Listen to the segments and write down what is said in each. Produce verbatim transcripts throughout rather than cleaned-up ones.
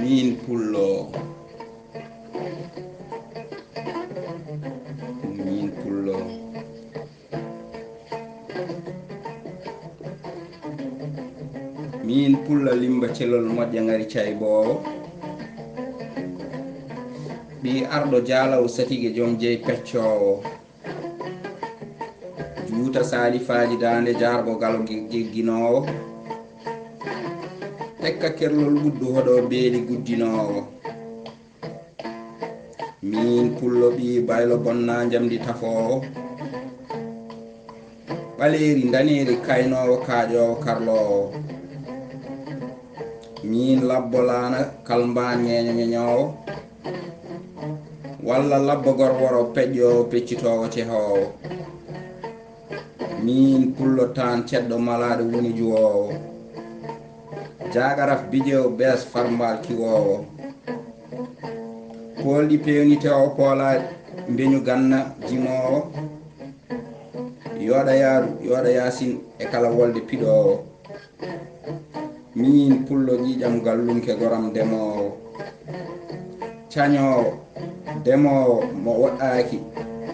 Miin pullo. Miin pullo. Miin pullo limba celol moƴƴa ngari cayboowo. Ɓii arɗo jaalaw satige joom jeyi peccoowo. Juuta saalifaaji daande jaargo galo ge-, gegginoowo. Tekka kerlol ɓuddu hoɗo beeli guddinoowo. Miin pullo ɓii baylo bonna njamndi tafoowo. Ɓaleeri ndaneeri kaynoowo kaaƴoowo karloowo. Miin labbo laana kalmbaan ñeeño ñeñoowo. Walla labbo gorworo peƴƴoowo peccitoowo cehoowo. Miin pullo taan ceddo malaaɗo woni juwoowo. Jaagaraf bijewo bees farmbaal kiwoowo. Poolɗi peewniteewo poolaaɗi mbeñu ganna jimoowo. Yooɗa yaaru, yooɗa yaasin e kala wolde piɗoowo. Miin pullo ƴiiƴam gallunke goram demoowo. Cañoowo, demoowo mo woɗɗaaki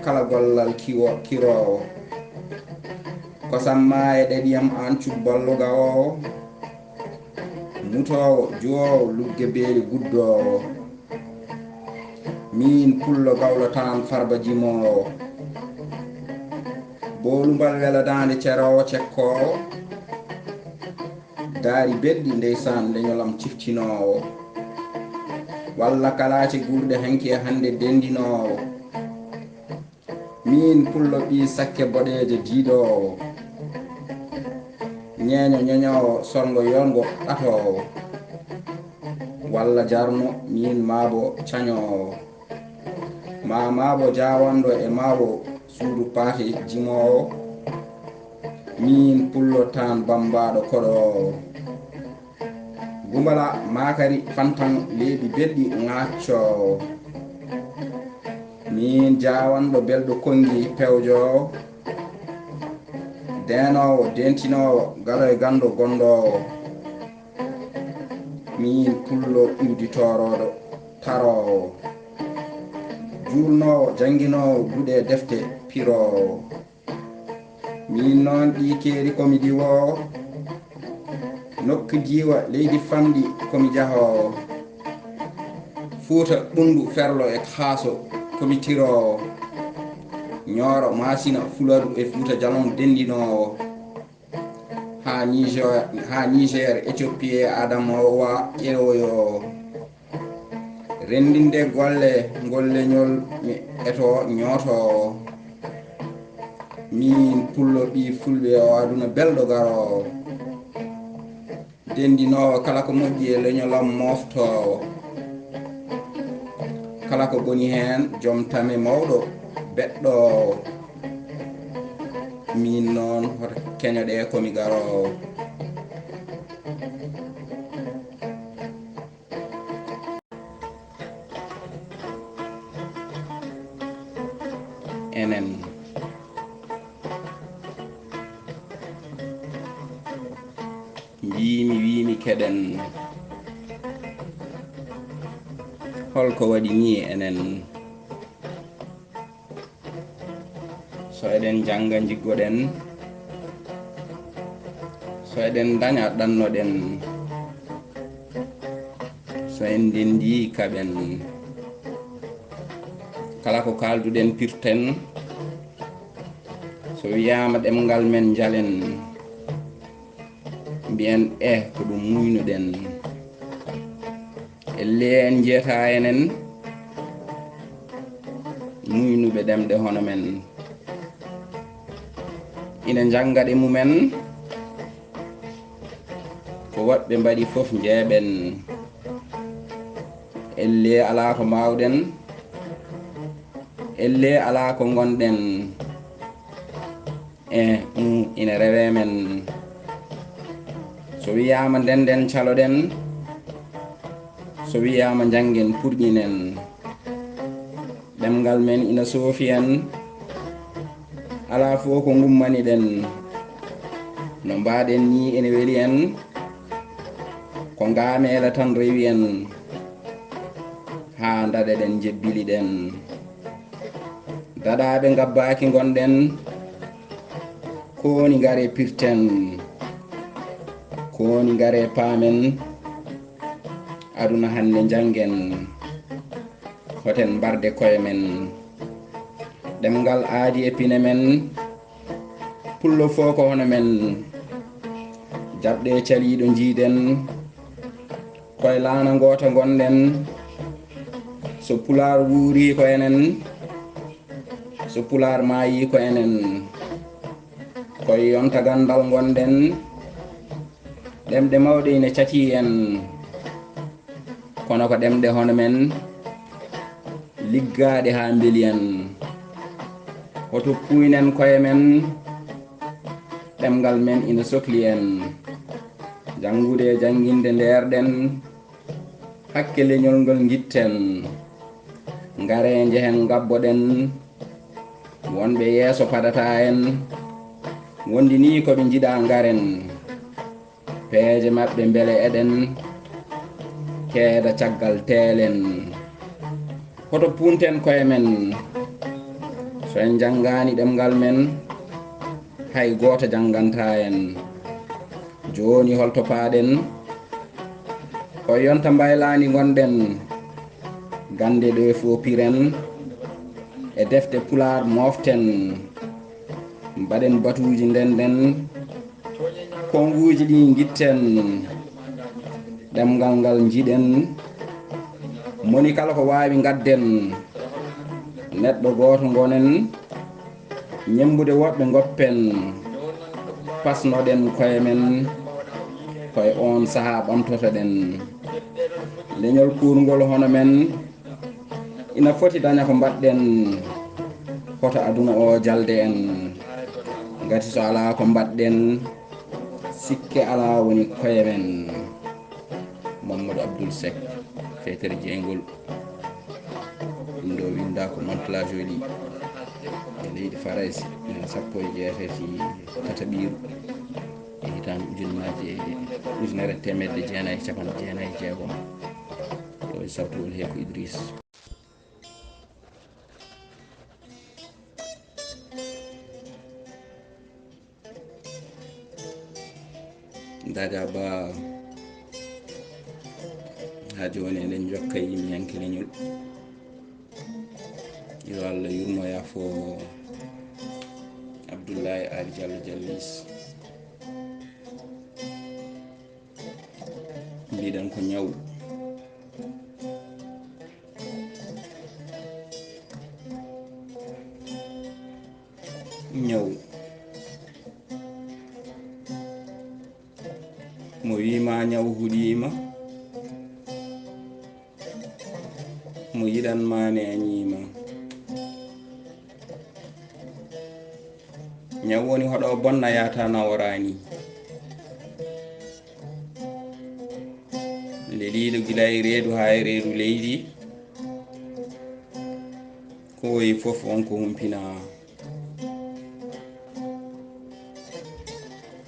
kala gollal kiwo-, kiroowo. Kosam maaye ɗeɗiyam aan cubballo gawoowo. Mutoowo, juwoowo lugge beeli guddoowo. Miin pullo gawlo taan farba jimoowo. Boolumbal wela daande ceroowo cekkoowo. Daari belɗi ndeysaan leñolam ciftinoowo. Walla kalaace guurɗe hanki e hannde denndinoowo. Miin pullo ɓii sakke boɗeejo diidoowo. Ñeeño ñoñoowo sorgo yoolngo ɗatoowo. Walla jarno miin maabo cañoowo. Ma maabo jaawanɗo e maawo suudu paate jimoowo. Miin pullo taan bammbaaɗo koɗoowo. Gumbala maakari fantan leeɓi belɗi ŋaaccoowo. Miin jaawanɗo belɗo konngi pewjoowo. Deenoowo, dentinoowo, galo e ganndo gondoowo. Miin pullo iwdi toorooɗo, taroowo. Juulnoowo, jannginoowo, duɗe defte piroowo. Miin noon ɗii keeri ko mi diwoowo. Nokki diiwa leydi famɗi ko mi jahoowo. Fuuta ɓunndu ferlo e haaso ko mi tiroowo. Ñooro maasina fularu e Fuuta Jalon denndinoowo. Haa Niger, haa Niger, Éthiopie, Adamawa ƴeewoyoowo. Renndinde golle, ngol leñol mi eto ñootoowo. Miin pullo ɓii fulɓe o aduna belɗo garoowo. Denndinoowo kala ko moƴƴi e leñolam mooftoowo. Kala ko boni heen joom tame mawɗo beɗɗoowo. Miin noon hoto keñoɗe ko mi garoowo. Enen. Mbiimi, wiimi, keɗen. Holko waɗi nii enen? So eɗen njannga, njiggoɗen. So eɗen ndaña, ɗannoɗen. So en ndenndii, kaɓen. Kala ko kaalduɗen, pirten. So wiyaama ɗemngal men, njalen. Mbiyen, eh, ko ɗum muynuɗen. Ellee en njeetaa enen muynuɓe ɗemɗe hono men. Ina njannga ɗe mumen, ko woɗɓe mbaɗi fof njeeɓen. Ellee alaa ko mbaawɗen, ellee alaa ko ngonɗen. Eh, mm, ina rewee men. So wiyaama ndenden, caloɗen. So wiyaama njanngen, purƴinen. Ɗemngal men ina soofi en. Alaa fof ko ngummaniɗen. No mbaaɗen nii ene weli en. Ko ngaameela tan rewi en. haa ndaɗeɗen njebbili ɗen. Daɗaaɓe ngabbaaki ngonɗen, kooni ngare pirten, kooni ngare paamen, aduna hannde njanngen, hoten mbarde koye men. Ɗemngal aadi e pine men, pullo fof ko hono men, jaɓɗe caliiɗo njiiden, koye laana ngoota ngonɗen, so pulaar wuuri ko enen, so pulaar maayi ko enen, koye yonta ganndal ngonɗen, ɗemɗe mawɗe ine catii en, kono ko ɗemɗe hono men, liggaaɗe haa mbeli en, hoto puuynen koye men, ɗemngal men ine sokli en, janngude e jannginde ndeerɗen, hakke leñol ngol ngitten, ngare njehen ngabboɗen, wonɓe yeeso padata en, wondi ni ko ɓe njiɗa ngaren, peeje maɓɓe mbele eɗen keeda caggal teelen, hoto puunten koye men, so en njanngaani ɗemngal men, hay gooto jannganta en. Jooni holto paaɗen? Ko yonta mbaylaandi ngonɗen. Gannde ɗe fof piren. E defte pulaar mooften. Mbaɗen batuuji ndenden. Konnguuji ɗi ngitten. Ɗemngal ngal njiɗen. Moni kala ko waawi ngadden. Neɗɗo gooto ngonen. Ñemmbude woɓɓe ngoppen, pasnoɗen koye men, koye oon sahaa ɓamtotoɗen. Leñol kuurngol hono men, ina foti daña ko mbaɗɗen, hoto aduna o jalde en. Ngati so alaa ko mbaɗɗen, sikke alaa woni koye men. Mamadou Abdoul Seck, feetere jeyngol. Ɗum ɗo winnda ko Mantes-la-Jolie e leydi Farayse, ñande sappo e jeetati tataɓiiru e hitaande ujunnaji e ujunere e teemedde jeenayi e capanɗe jeenayi e jeegom. Ɗo e sartugol he ko Idriss. Daga Ba, haa jooni eɗen njokka yimɓe yanke leñol. Yo Allah yurmo yaafo Abdullahi Ali Diallo Diallis. Mbiɗen ko ñaw. Ñaw. Mo wiima ñaw huɗiima, mo yiɗan ma ne a ñiima. Ñaw woni hoɗo bonna yaata naworaani. Leliiɗo gila e reedu haa e reedu leydi, ko woyi fof won ko humpinaa.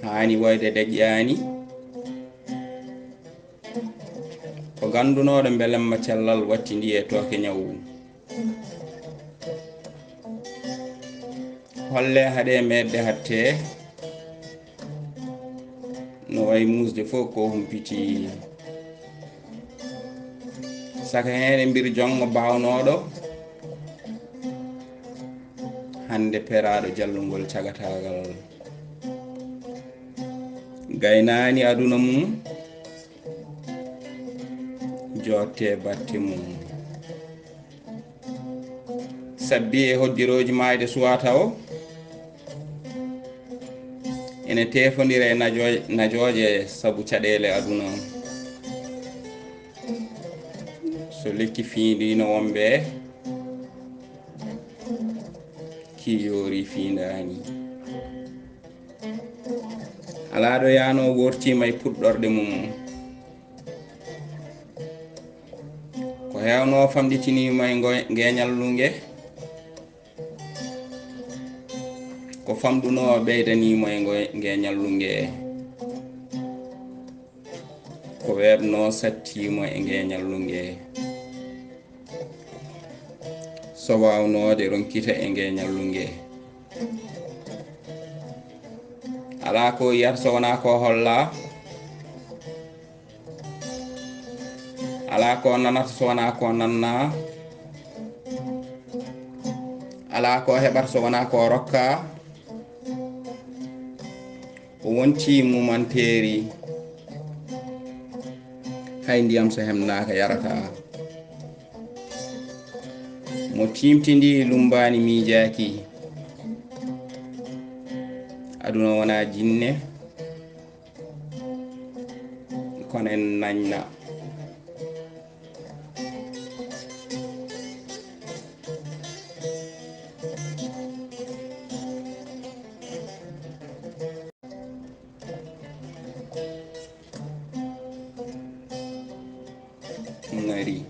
Haani wayde deƴƴaani. Ko ganndunooɗo mbelemma cellal wattindi e tooke ñawu. Holle haɗe meɗde hatte. No wayi muusde fof ko humpiti. Saka heen e mbir jonngo baawnooɗo. Hannde peraaɗo jallungol cagataagal. Gaynaani aduna mum. Jootte batte mum. Sabbi e hojjirooji maayde suwata o. Ene teefondira e najo-, najooje sabu caɗeele aduna. So lekki fiindiino wonɓe, ki yoori fiindaani. Alaa ɗo yaano wortiima e puɗɗorɗe mum. Ko heewno famɗitiniima e ngo-, ngeeñal lunge. Ko famɗuno ɓeydaniimo e ngo-, ngeeñal lunge. Ko weeɓno sattiimo e ngeeñal lunge. So waawnoode ronkita e ngee ñallu ngee. Alaa ko yiyata so wonaa ko hollaa. Alaa ko nanata so wonaa ko nannaa. Alaa ko heɓata so wonaa ko rokkaa. O wontii mumanteeri, hay ndiyam so hemnaaka yarataa. Mo tiimtindii lummbaani miijaaki. Aduna wonaa jinne, kono en nañna. Ngari.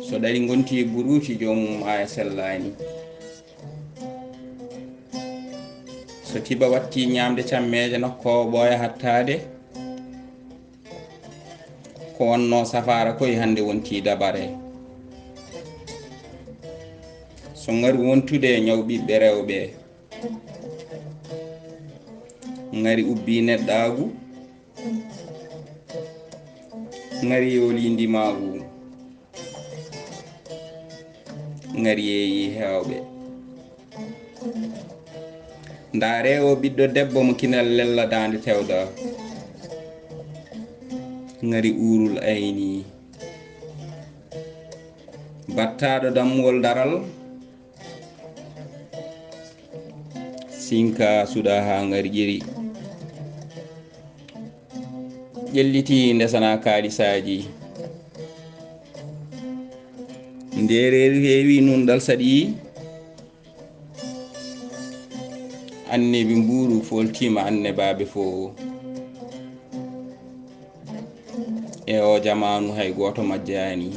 So ɗari ngonti buruuti, joomum maaya sellaani. So tiba watti ñaamde cammeeje nokko ɓooya hattaade, ko wonnoo safaara koy hannde wonti dabare. So ngari wontude ñaw ɓiɓɓe rewɓe, ngari ubbi neɗɗaagu, ngari yooli ndimaagu, ngari yeeyi heewɓe. Ndaaree o ɓiɗɗo debbo mo kinal lella daande tewda. Ngari uurul ayni. Battaaɗo dammuwol daral. Sinka suɗa haa ngari ƴeri. Ƴelliti ndesana kaalisaaji. Ndeereeri heewi nunɗal saɗi. Annebi mbuuru foltiima annebaaɓe fof. E o jamaanu hay gooto majjaani.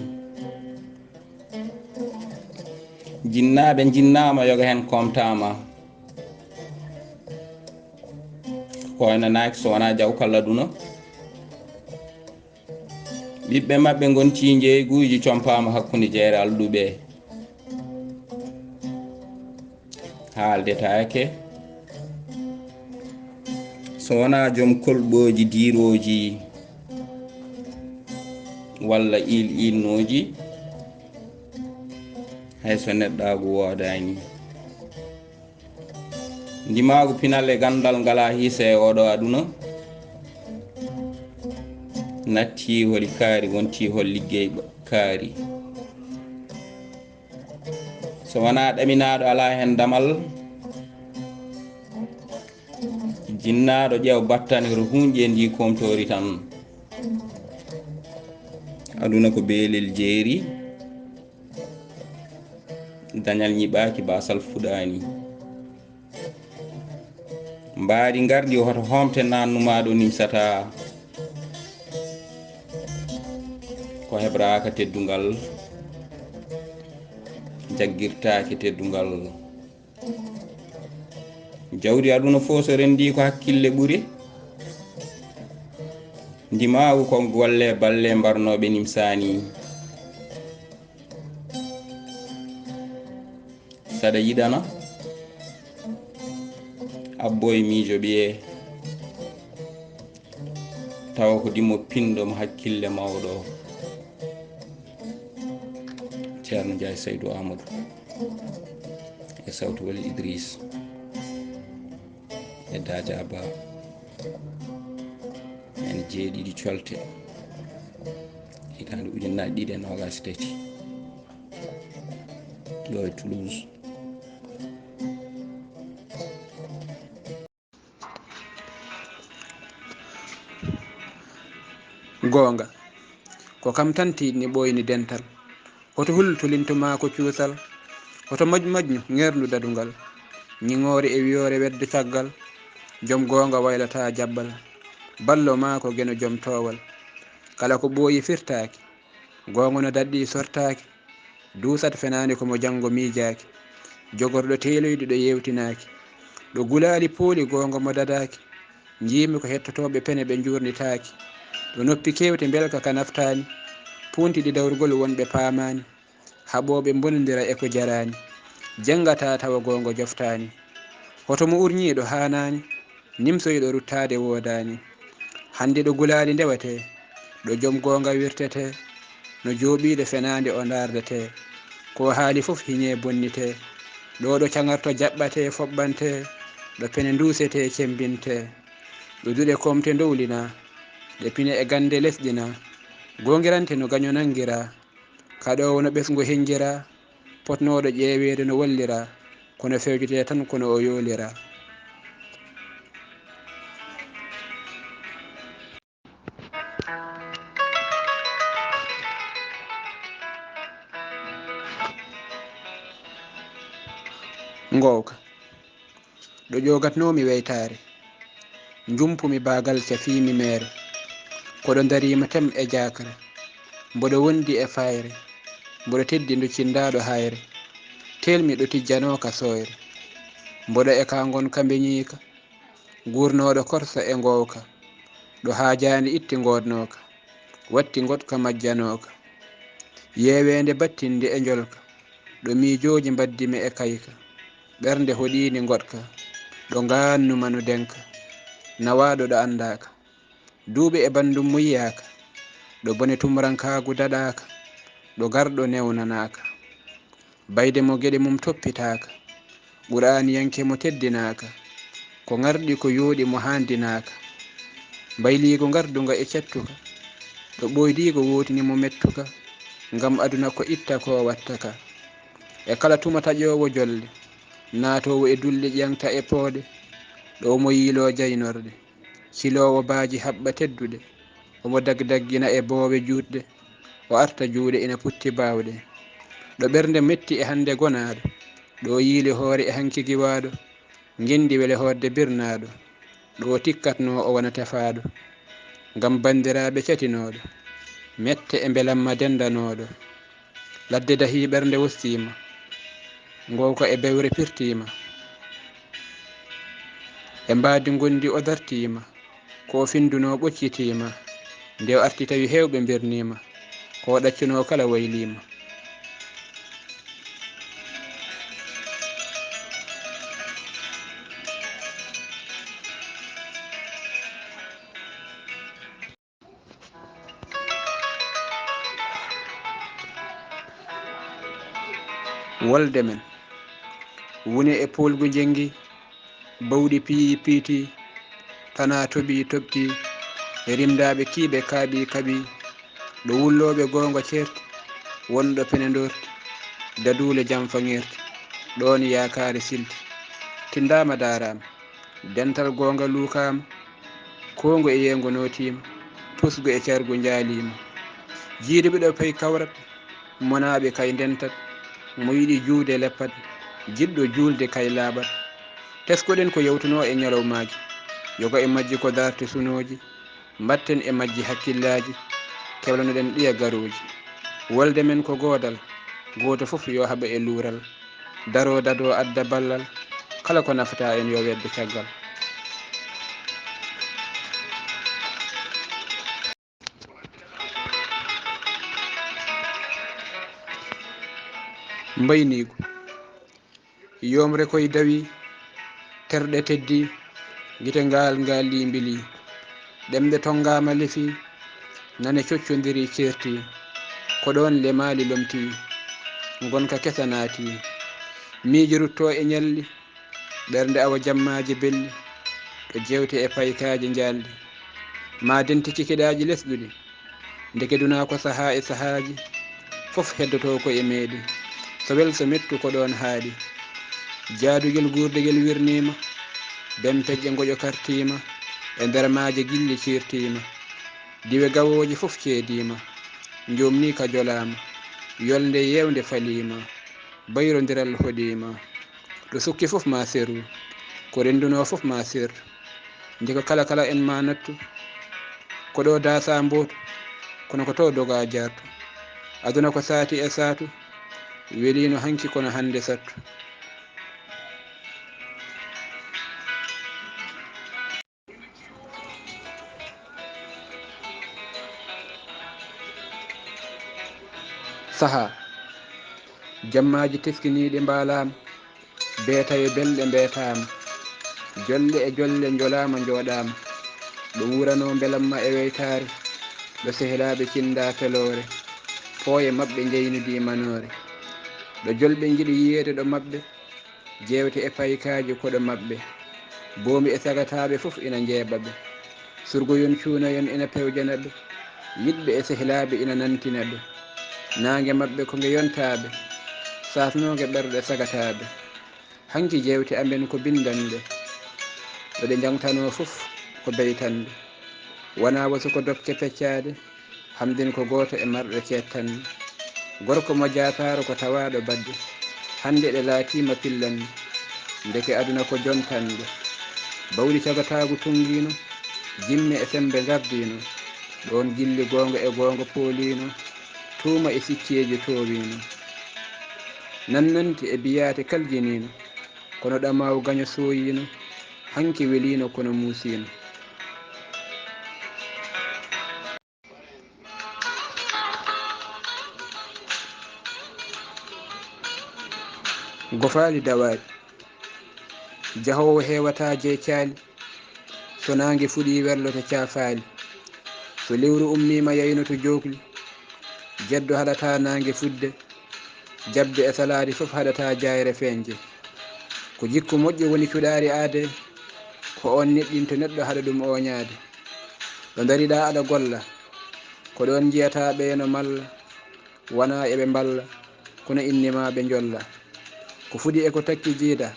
Jinnaaɓe njinnaama, yoga heen koomtaama. Koynanaaki so wonaa jawkal aduna. Ɓiɓɓe maɓɓe ngonti njeeyguuji compaama hakkunde jeere alɗuɓe. Haaldetaake so wonaa joom kolɓooji diirooji walla iil-iilnooji, hay so neɗɗaagu woodaani. Ndimaagu pinal e ganndal ngalaa hiisa e ooɗo aduna. Natti holi kaari, wonti hol liggey ba-, kaari. So wonaa ɗaminaaɗo alaa heen damal, jinnaaɗo ƴeew battane ko to huunƴe ndi koomtoori tan. Aduna ko beelel jeeri. Dañal ñiɓaaki, baasal fuɗaani. Mbaadi ngardi, hoto hoomte naannumaaɗo nimsataa. Ko heɓraaka teddungal, jaggirtaake teddungal. Jawdi aduna fof so renndii ko hakkille ɓuri. Ndimaagu ko golle balle mbarnooɓe nimsaani. Saɗa yiɗana, abbo e miijo ɓiye, tawa ko dimo pinɗo mo hakkille mawɗo. Ceerno Njaay Saydu Amadou e Sawtu Wali Idris e Daaja Ba. Ñande jeeɗiɗi colte, hitaande ujunnaji ɗiɗi e noogas e tati, ɗo e Toulouse. Goonga, ko kam tan tiiɗni ɓooyni dental. Hoto hulto linto maa ko cuusal. Hoto moƴ moƴñu ŋeerndu dadungal. Ñiŋoore e wiyoore weddo caggal. Joom goonga waylataa jabbal. Ballo maa ko geno joom toowal. Kala ko ɓooyi firtaaki. Goonga no daɗɗi sortaaki. Duusat fenaande ko mo janngo miijaaki. Jogorɗo teeloyde ɗo yeewtinaaki. Ɗo gulaali pooli goonga mo dadaaki. Njiimi ko hettotooɓe pene ɓe njuurnitaaki. Ɗo noppi kewte mbelka ka naftaani, puunti ɗi dawrugol wonɓe paamaani, haɓooɓe mbonondira e ko jaraani, jenngataa tawa goonga joftaani. Hoto mo urñii ɗo haanaani, nimsoyi ɗo ruttaade woodaani. Hannde ɗo gulaali ndewetee, ɗo jom goonga wirtetee, no jooɓiiɗo fenaande o ndaardetee. Ko haali fof hiñee bonnitee, ɗo ɗo caŋarto jaɓɓatee foɓɓantee, ɗo pene nduusetee cemmbintee. Ɗo duɗe koomte ndowlinaa, ɗe pine e gannde lesɗinaa, goongirante no gaño nanngiraa, kaɗoowo no ɓesngu heñnjiraa, potnooɗo ƴeeweede no walliraa, kono fewjete tan kono o yooliraa. Ngoowka. Ɗo ƴoogatnoomi weytaare, njumpumi baagal cafiimi meere. Koɗo ndariima tem e jaakre, mboɗo wondi e fayre, mboɗo teddi ndu cinndaaɗo hayre. Teelmi ɗo tijjanooka sooyre, mboɗo e ka ngonka mbeñiika, guurnooɗo korsa e ngoowka, ɗo haajaani itti ngoodnooka, watti ngoɗka majjanooka. Yeeweende battinde e njolka, ɗo miijooji mbaddi mi e kayka, ɓernde hoɗiini ngoɗka, ɗo ngaannuma no denka, nawaaɗo ɗo anndaaka. Duuɓi e banndum muyyaaka, ɗo bone tumrankaagu daɗaaka, ɗo garɗo newnanaaka. Bayde mo geɗe mum toppitaaka, Quraaniyanke mo teddinaaka, ko ŋarɗi ko yooɗi mo haandinaaka. Mbayliigu ngardunga e cattuka, ɗo ɓooydiigu wootini mo mettuka, ngam aduna ko itta ko watta ka. E kala tuma taƴoowo jolle, naatoowo e dulɗe ƴeŋta e pooɗe, ɗo mo yiiloo jaynorɗe, ciloowo baaji haɓɓa tedduɗe, omo dagdaggina e boowe juutɗe, o arta juuɗe ina putti baawɗe. Ɗo ɓernde metti e hannde gonaaɗo, ɗo yiili hoore e hanki giwaaɗo, ngenndi wele hoorde birnaaɗo, ɗo tikkatnoo o wona tefaaɗo. Ngam banndiraaɓe catinooɗo, mette e mbelamma denndanooɗo. Ladde dahii ɓernde wostiima, ngoowka e bewre pirtiima, e mbaadi ngonndi o dartiima, ko o finndunoo ɓoccitiima, nde o arti tawi heewɓe mbirniima, ko o ɗaccunoo kala wayliima. Wolde men, wune e poolgu njenngi, bawɗi piyi piiti, tanaa toɓi toɓti, rimdaaɓe kiiɓe kaaɓi kaɓi, ɗo wullooɓe goonga ceerti, wonɗo pene ndorti, daduule jamfa ŋerti, ɗoon yaakaare silti. Tinndaama daaraama. Dental goonga luukaama, koongu e yeengu nootiima, pusgu e cargu njaaliima. Jiiduɓe ɗo pay kawrat, monaaɓe kay ndentat, mo yiɗi juude leppat, jiɗɗo juulde kay laaɓat. Teskoɗen ko yawtunoo e ñalawmaaji, yoga e majji ko daarte sunooji, mbaɗten e majji hakkillaaji, keblanoɗen ɗiya garooji. Wolde men ko goodal, gooto fof yo haɓa e luural. Daroo dadoo adda ballal, kala ko nafata en yo weddo caggal. Mbayniigu. Yoomre koy dawi, terɗe teddi, gite ngaal ngaal limbilii. Ɗemɗe tonngaama lefi, nane coccondiri ceerti. Ko ɗoon lemaali lomti, ngonka kesa naati. Miije ruttoo e ñalli, ɓernde awa jammaaji belli, ɗo jeewte e paykaaji njaalɗi. Maa dente cikiɗaaji lesɗuɗi, ndeke dunaa ko sahaa e sahaaji, fof heddotoo ko e meeɗi. So wel so mettu ko ɗoon haaɗi. Jaadugel guurdegel wirniima, bempeƴƴe ngoƴo kartiima, e nder maaje gilli ciirtiima. Diwe gawooje fof ceediima, njoomni ka jolaama, yolnde yeewnde faliima, bayrondiral hoɗiima. Ɗo sukki fof ma seru, ko renndunoo fof ma sertu. Nde ko kala kala en ma nattu, ko ɗo daasa mbootu, kono ko to doga jartu. Aduna ko saati e saatu, weliino hanki kono hannde sattu. Saha. Jammaaji teskiniiɗi mbaalaama, beetawe belɗe mbeetaama, jolle e jolle njolaama njooɗaama. Ɗo wuuranoo mbelamma e weytaare, ɗo sehilaaɓe cinndaa feloore, pooye maɓɓe njeynudii manoore. Ɗo jolɓe njiɗi yiyeede ɗo maɓɓe, jeewte e paykaaji koɗo maɓɓe. Boomi e sagataaɓe fof ina njeeɓa ɓe. Surgoyon cuunoyon ina pewjana ɓe. Yiɗɓe e sehilaaɓe ina nantina ɓe. Naange maɓɓe ko nge yontaaɓe, saasnoonge ɓerɗe sagataaɓe. Hanki jeewte amen ko binndanɗe, ɗo ɗe njangtanoo fof ko beytanɗe. Wonaa wasu ko dokke peccaade, hamden ko gooto e marɗo ceettanɗe. Gorko mo jaataaro ko tawaaɗo baɗde, hannde ɗe laatiima pillanɗe, ndeke aduna ko jontanɗe. Bawɗi cagataagu tunngiino, jinne e semmbe ngardiino, ɗoon gilli goonga e goonga pooliino, tuuma e sikkeeji toowiino. Nannanti e biyaate kaljiniino, kono ɗamaawu gaño sooyiino, hanki weliino kono muusiino. Gofaali dawaaɗi. Jahoowo heewataa jey caali, so naange fuɗii werloto caafaali. So lewru ummiima yaynoto jookli, jeddo haɗataa naange fuɗde, jabde e salaade fof haɗataa jaayre feeñde. Ko jikku moƴƴo woni cuɗaari aade, ko oon neɗɗinto neɗɗo haɗa ɗum ooñaade. Ɗo ndariɗaa aɗa golla, ko ɗoon njiyataa ɓeya no malla, wonaa eɓe mballa, kono innimaa ɓe njolla. Ko fudi e ko takki jiida,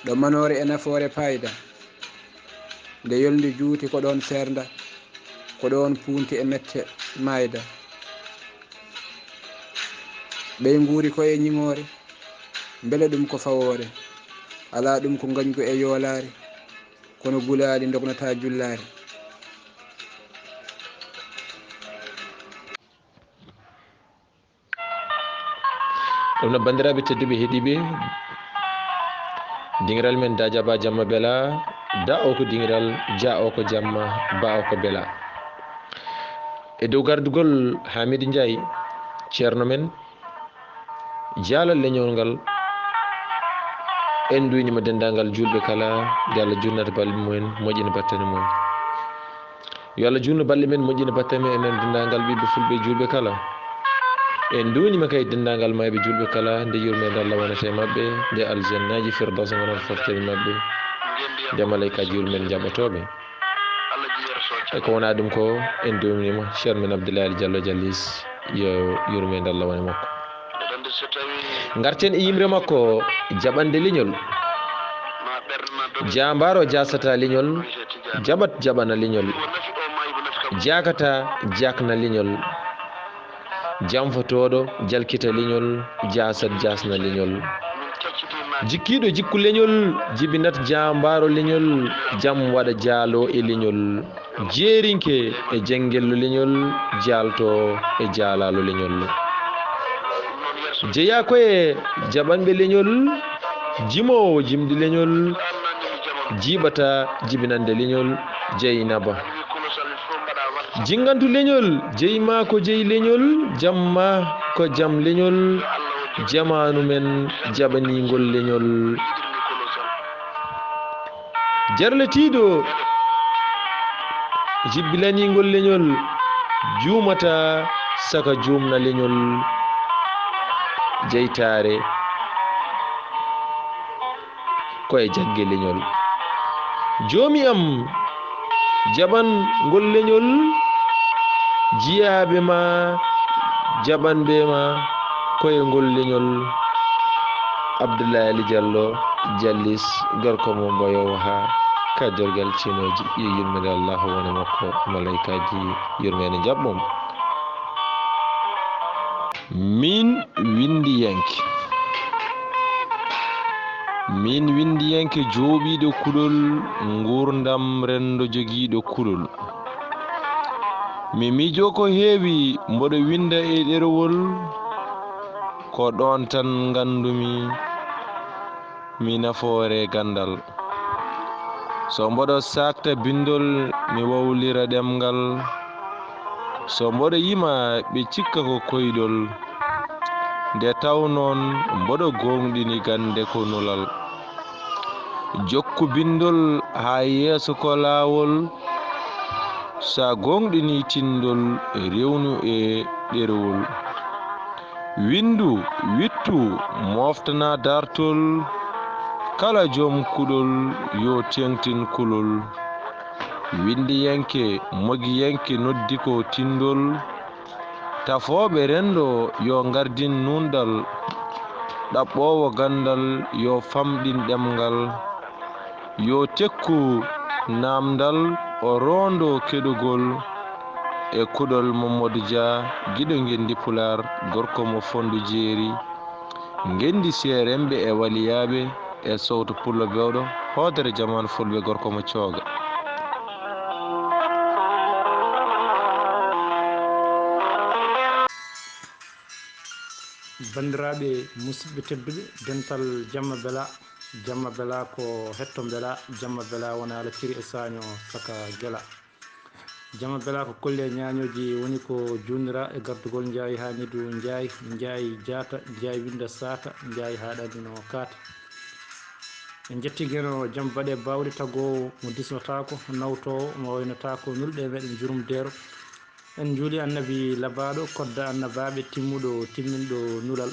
ɗo manoore e nafoore paayda. Nde yolnde juuti ko ɗoon seernda, ko ɗoon puunti e mette maayda. Ɓey nguuri ko e ñiŋoore, mbele ɗum ko fawoore? Alaa ɗum ko ngañgu e yoolaare, kono gulaali ndognataa jullaare. Ɗum no, banndiraaɓe tedduɓe heɗiiɓe, dingiral men Da Jaba Jamma Bela, Da o ko dingiral, Ja o ko jamma, Ba o ko bela. E dow gardugol Hamidou Ndiaye, ceerno men, jaalal leñol ngal, en nduwniima denndaangal juulɓe kala, nde Allah juutnata balɗe mumen, moƴƴina battane mumen. Yo Allah juutnu balɗe men, moƴƴina battane men, enen denndaangal ɓiɓɓe fulɓe juulɓe kala. En nduwniima kay denndaangal maayɓe juulɓe kala, nde yurmeende Allah wonata e maɓɓe, nde aljannaaji Firdawsa wonata foftere maɓɓe, nde malaykaaji yurmeende njaɓotooɓe. E ko wonaa ɗum ko, en nduwniima ceerno men Abdoulaye Ali Diallo Jallis, yo yurmeende Allah won e makko. Ngarten e yimre makko, jaɓande leñol. Jaambaaro jaasata leñol, jaɓat jaɓana leñol. Jaakata jaakna leñol. Jamfotooɗo jalkita leñol, jaasat jaasna leñol. Jikkiiɗo jikku leñol, jibinat jaambaaro leñol, jam waɗa jaalo e leñol. Jeerinke e jenngello leñol, jaalto e jaalaalo leñol. Jeyaa ko e jaɓanɓe leñol, jimoowo jimɗi leñol, jiiɓata jibinande leñol, Jeynaba. Jinngantu leñol, jeyi ma ko jeyi leñol, jam ma ko jam leñol, jamaanu men jaɓaniingol leñol. Jarletiiɗo jibbilaniingol leñol, juumata saka juumna leñol, jeytaare ko e jagge leñol. Joomi am, jaɓan ngol leñol, jiyaaɓe ma, jaɓanɓe ma, ko e ngol leñol. Abdoulaye Ali Diallo, Jallis, gorko mo Mboyo Waha, ka Dorgal Cinooji, yo yurmeende Allah won e makko, malaykaaji yurmeende njaɓɓum. Min winndiyanke. Min winndiyanke jooɓiiɗo kuɗol, nguurndam renndo jogiiɗo kuɗol. Mi miijoo ko heewi, mboɗo winnda e ɗerewol, ko ɗoon tan nganndumi mi nafoore ganndal. So mboɗo saakta binndol, mi wowlira ɗemngal. So mboɗo yima, ɓe cikka ko koyɗol. Nde taw noon mboɗo gooŋɗini gannde ko nulal. Jokku binndol haa yeeso ko laawol, sa gooŋɗini tinndol rewnu e ɗerewol. Winndu, wittu, mooftana daartol, kala joom kuɗol yo teeŋtin kulol. Winndiyanke, mogiyanke noddi ko tinndol, tafooɓe renndo yo ngardin nuunɗal, ɗaɓɓoowo ganndal yo famɗin ɗemngal, yo tekku naamndal o roondo keɗugol e kuɗol Mamadou Dia, giɗo ngenndi Pulaar, gorko mo Fonndu Jeeri, ngenndi seeremɓe e waliyaaɓe e sowto Pullo Bewɗo, hoodere jamaanu Fulɓe, gorko mo Cooga. Banndiraaɓe, musidɓe tedduɓe, dental Jamma Bela, Jamma Bela ko hetto Bela, Jamma Bela wona la tiri e saaño saka Gela. Jamma Bela ko kolle ñaañooji woni ko juunira e gardugol Njaay Haamidu Njaay, Njaay Jaata, Njaay Winnda Saata, Njaay Haaɗaani no kaata. En njetti Geno Jam Baɗe Baawɗe, tagoowo mo disnotaako, nawtoowo mo waynotaako, nulɗo e meɗen jurumdeero. En njuuli Annabi labaaɗo, kodda annabaaɓe, timmuɗo, timminɗo nulal.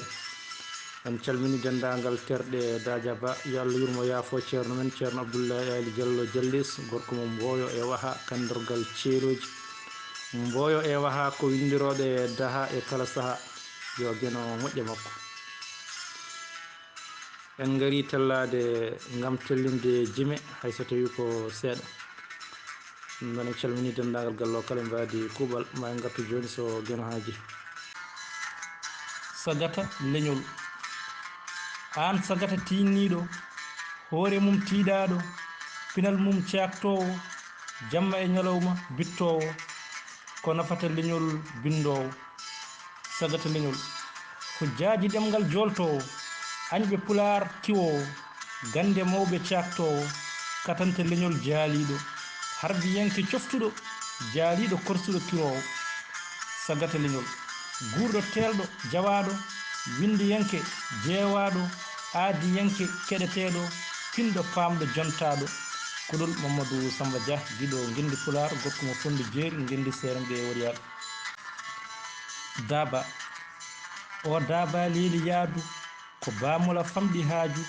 En calmini denndaangal terɗe Daaja Ba. Yo Allah yurmo, yaafo Ceerno men, Ceerno Abdullahi Ali Jallo Jallis, gorko mo Mbooyo e Waha, kanndorgal ceelooji. Mbooyo e Waha ko winndirooɓe daha e kala saha. Yo Geno moƴƴo makko. En ngari tellaade ngam tellinde jime, hay so tawi ko seeɗa. Ɗum noon en calmini denndaangal galle o kala, mbaadi kuuɓal, ma en ngartu jooni so Geno haaji. Sagata leñol. Aan sagata tiinniiɗo, hoore mum tiiɗaaɗo, pinal mum caaktoowo, jamma e ñalawma bittoowo, ko nafata leñol binndoowo. Sagata leñol. Hujjaaji ɗemngal jooltoowo, añɓe Pulaar kiwoowo, gannde mawɓe caaktoowo, katante leñol jaaliiɗo, harbiyanke coftuɗo, jaaliiɗo korsuɗo kiroowo. Sagata leñol. Guurɗo teelɗo jawaaɗo, winndiyanke jeewaaɗo, aadiyanke keɗeteeɗo, pinɗo paamɗo jontaaɗo. Kuɗol Mamadou Samba Dia, giɗo ngenndi Pulaar, gorko mo Fonndu Jeeri, ngenndi seeremɓe e waliyaaɓe. Daaba. O Daaba leeli yaadu, ko baamola famɗi haaju,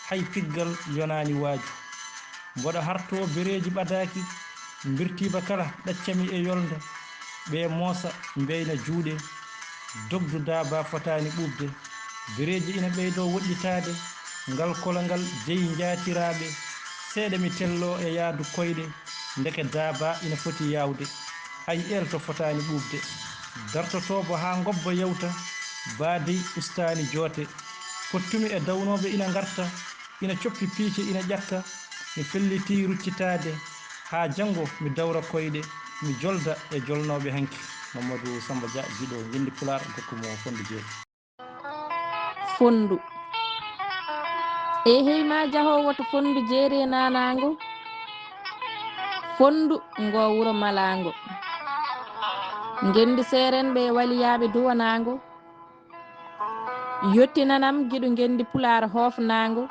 hay piggal yonaani waaju. Mboɗo hartoo bereeji ɓadaaki, mbirtiiba kala ɗaccami e yolnde, ɓe moosa mbeyna juuɗe, dogdu Daaba fotaani ɓuuɓde. Bereeji ina ɓeydoo woɗɗitaade, ngal kolangal jeyi njaatiraaɓe, seeɗa mi telloo e yaadu koyɗe, ndeke Daaba ina foti yaawde. Hay eelto fotaani ɓuuɓde. Dartotoobo haa ngobba yawta, baadey ustaani joote. Pottumi e dawnooɓe ina ngarta, ina coppi piice ina ƴakka, mi fellitii ruccitaade, haa janngo mi dawra koyɗe, mi jolda e jolnooɓe hanki. Mamadou Samba Dia, giɗo ngenndi Pulaar, gorko mo Fonndu Jeeri. Fonndu. Eehey ma jahoowo to Fonndu Jeeri e naanaango. Fonndu ngo wuro malaango. Ngenndi seerenɓe e waliyaaɓe duwanaango. Yottinanam giɗo ngenndi Pulaar hoofnaango.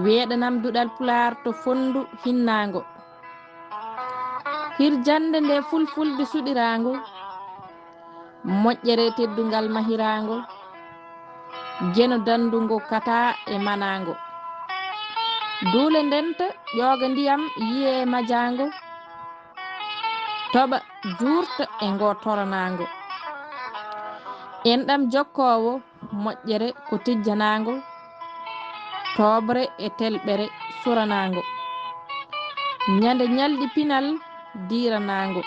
Weeɗanam duɗal Pulaar to Fonndu hinnaango. Hirjannde nde fulfulde suɗiraango. Moƴƴere teddungal mahiraango. Geno danndungo kata e manaango. Duule ndenta ƴooga ndiyam yiye e majaango. Toɓa juurta e ngo toranaango. Enɗam jokkoowo moƴƴere ko tijjanaango. Tooɓre e telɓere suranaango. Ñande ñalɗi pinal diiranaango.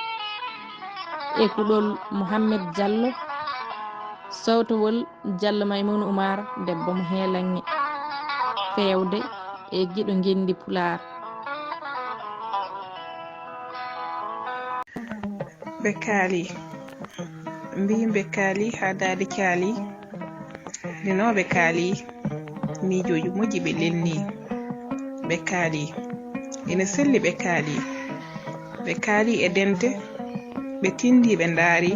E kuɗol Mouhamed Diallo, sawtowol Diallo Maymouna Oumar, debbo mo Heelanŋe, feewde e giɗo ngenndi Pulaar. Ɓe kaali, mbii ɓe kaali haa daade caali. Ndeno ɓe kaali, miijooji moƴƴi ɓe lelni. Ɓe kaali, ina selli ɓe kaali. Ɓe kaali e dente, ɓe tindi ɓe ndaari,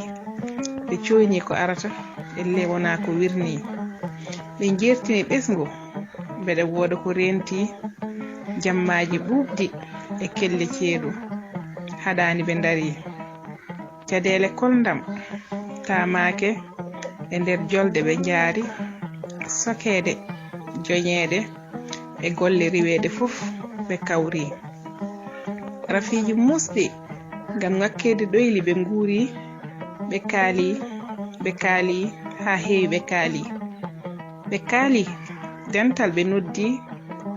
ɓe cooyni ko arata. Ellee wonaa ko wirnii. Ɓe njeertini ɓesngu, mbeɗa wooda ko reentii, jammaaji ɓuuɓɗi e kelle ceeɗu. Haɗaani ɓe ndarii. Caɗeele kolndam, taamaake e nder jolde ɓe njaari, sokeede, joñeede e golle riweede fof ɓe kawri. Rafiiji muusɗi ngam ŋakkeede ɗoyli ɓe nguuri, ɓe kaali, ɓe kaali, haa heewi ɓe kaali. Ɓe kaali, dental ɓe noddi,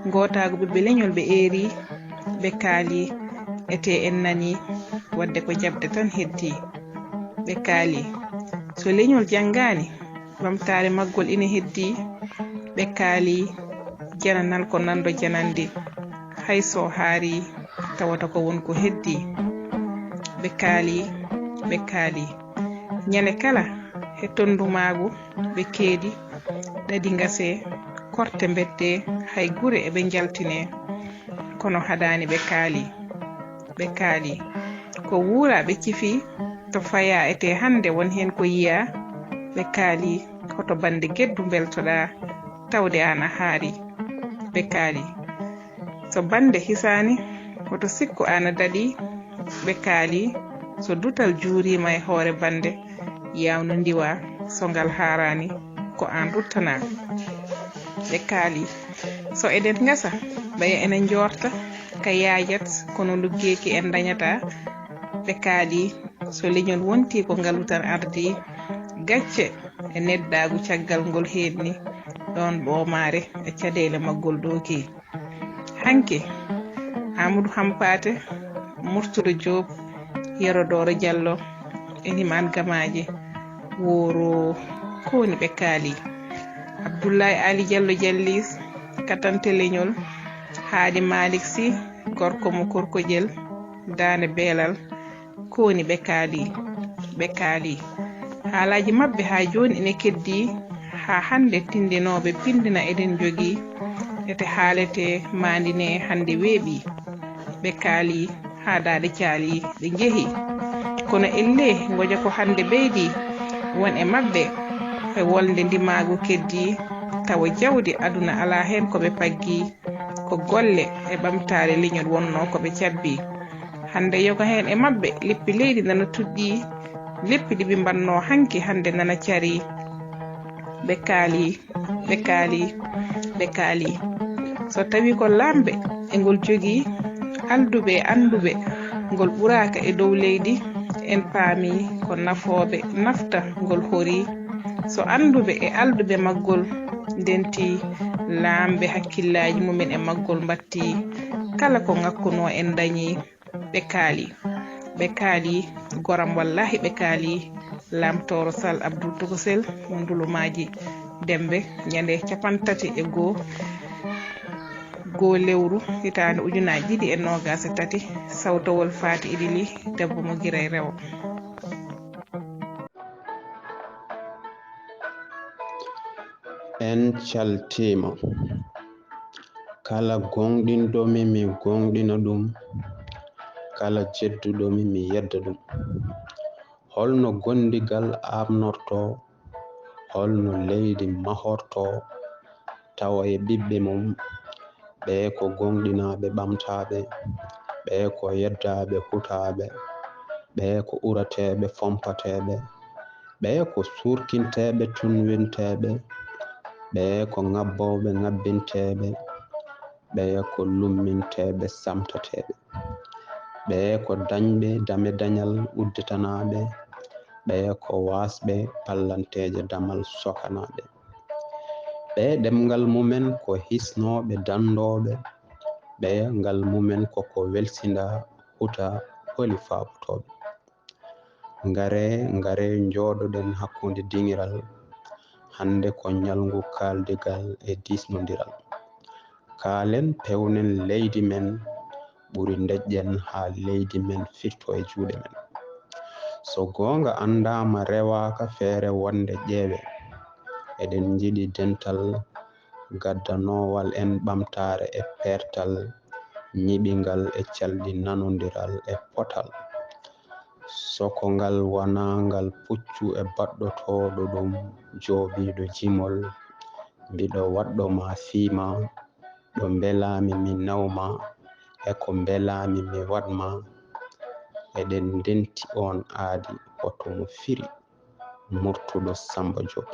ngootaagu ɓiɓɓe leñol ɓe eeri, ɓe kaali, etee en nanii, waɗde ko jaɓde tan heddii. Ɓe kaali, so leñol janngaani, ɓamtaare maggol ina heddii. Ɓe kaali, jananal ko nanndo jananndi, hay so haarii, tawata ko won ko heddii. Ɓe kaali, ɓe kaali. Ñande kala, he tondumaagu, ɓe keedi, ɗaɗi ngasee, korte mbettee, hay gure eɓe njaltinee. Kono haɗaani ɓe kaali. Ɓe kaali. Ko wuuraa ɓe cifii, to fayaa etee hannde won heen ko yiyaa. Ɓe kaali. Hoto bannde geddu mbeltoɗaa, tawde aan a haarii. Ɓe kaali. So bannde hisaani, hoto sikku aan a daɗii. Ɓe kaali. So dutal juuriima e hoore bannde, yaaw no ndiwaa, so ngal haaraani, ko aan ruttanaa. Ɓe kaali. So eɗen ngasa, ɓaya ene njoorta, ka yaajat, kono luggeeki en ndañataa. Ɓe kaali. So leñol wontii ko ngalu tan ardii, gacce e neɗɗaagu caggal ngol heedni, ɗoon ɓoomaare e caɗeele maggol ɗookii. Hanki, Aamadu Hampaate, Murtuɗo Joob, Yero Dooro Jallo, Elimaan Gamaaji, wooroo ko woni ɓe kaali. Abdullaay Aali Jallo Jalliis, katante leñol, Haadi Maalik Si, gorko mo Korkojel, Daande Beelal, ko woni ɓe kaali, ɓe kaali. Haalaaji maɓɓe haa jooni ene keddii, haa hannde tinndinooɓe pinndina eɗen njogii, ete haaletee, maandinee, hannde weeɓii. Ɓe kaali, haa daaɗe caali, ɓe njehi. Kono ellee, ngoja ko hannde ɓeydii, won e maɓɓe e wolde ndimaagu keddii, tawa jawdi aduna alaa heen ko ɓe paggii. Ko golle e ɓamtaare leñol wonnoo ko ɓe cabbii. Hannde yoga heen e maɓɓe leppi leydi nana tuɗɗii, leppi ɗi ɓe mbannoo hanki hannde nana carii. Ɓe kaali, ɓe kaali, ɓe kaali. So tawii ko laamɓe e ngol jogii, alduɓe e annduɓe ngol ɓuraaka e dow leydi, en paamii ko nafooɓe nafta ngol horii. So annduɓe e alduɓe maggol ndentii, laamɓe hakkillaaji mumen e maggol mbattii, kala ko ŋakkunoo en ndañii. Ɓe kaali, ɓe kaali, goram wallaahi ɓe kaali. Laamtooro Sal Abdul Tokosel mo Ndulumaaji Dembe, ñande cappanɗe tati e goo, goo lewru, hitaande ujunaaji ɗiɗi e noogaas e tati, sawtowol Faati Idili, debbo mo Giray Rewo. En caltiima. Kala gooŋɗinɗo mi, mi gooŋɗina ɗum, kala jedduɗo mi, mi yedda ɗum. Hol no gondigal aaɓnortoo, hol no leydi mahortoo, tawa e ɓiɓɓe mum, ɓee ko gooŋɗinaaɓe ɓamtaaɓe, ɓee ko yeddaaɓe hutaaɓe, ɓee ko urateeɓe fompateeɓe, ɓee ko suurkinteeɓe tunwinteeɓe, ɓee ko ŋabbooɓe ŋabbinteeɓe, ɓee ko lumminteeɓe samtateeɓe, ɓee ko dañɓe dame dañal udditanaaɓe, ɓee ko waasɓe pallanteeje damal sokanaaɓe. Ɓee ɗemngal mumen ko hisnooɓe danndooɓe, ɓee ngal mumen ko ko welsinda huta holi faabotooɓe. Ngaree, ngaree njooɗoɗen hakkunde diŋiral, hannde ko ñalngu kaaldigal e diisnondiral. Kaalen, pewnen leydi men, ɓuri ndeƴƴen haa leydi men firto e juuɗe men. So goonga anndaama rewaaka feere wonde ƴeewe, eɗen njiɗi dental gaddanoowal en ɓamtaare e peertal ñiɓingal e calɗi nanondiral e potal. Soko ngal wonaa ngal puccu e baɗɗotooɗo ɗum joobiiɗo jimol, mbiɗo waɗɗo ma fiima, ɗo mbelaami mi nawma, e ko mbelaami mi waɗma, eɗen ndenti oon aadi hoto mo firi, Murtuɗo Sammba Joop.